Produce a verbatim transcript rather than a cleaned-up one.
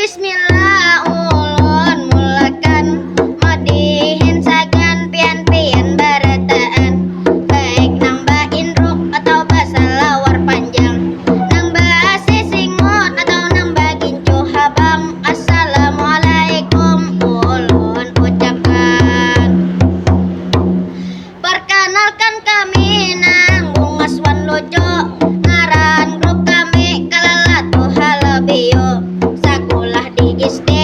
Bismillah, ulun mulakan madihin sagan pian-pian barataan, baik nang baindruk atau basalawar panjang, nang basisingut atau nang bagincu habang. Assalamualaikum ulun ucapan. Perkenalkan kami nang bungas wan lucu, ngaran grup kami Kalalatu Halabio, sakulah di S D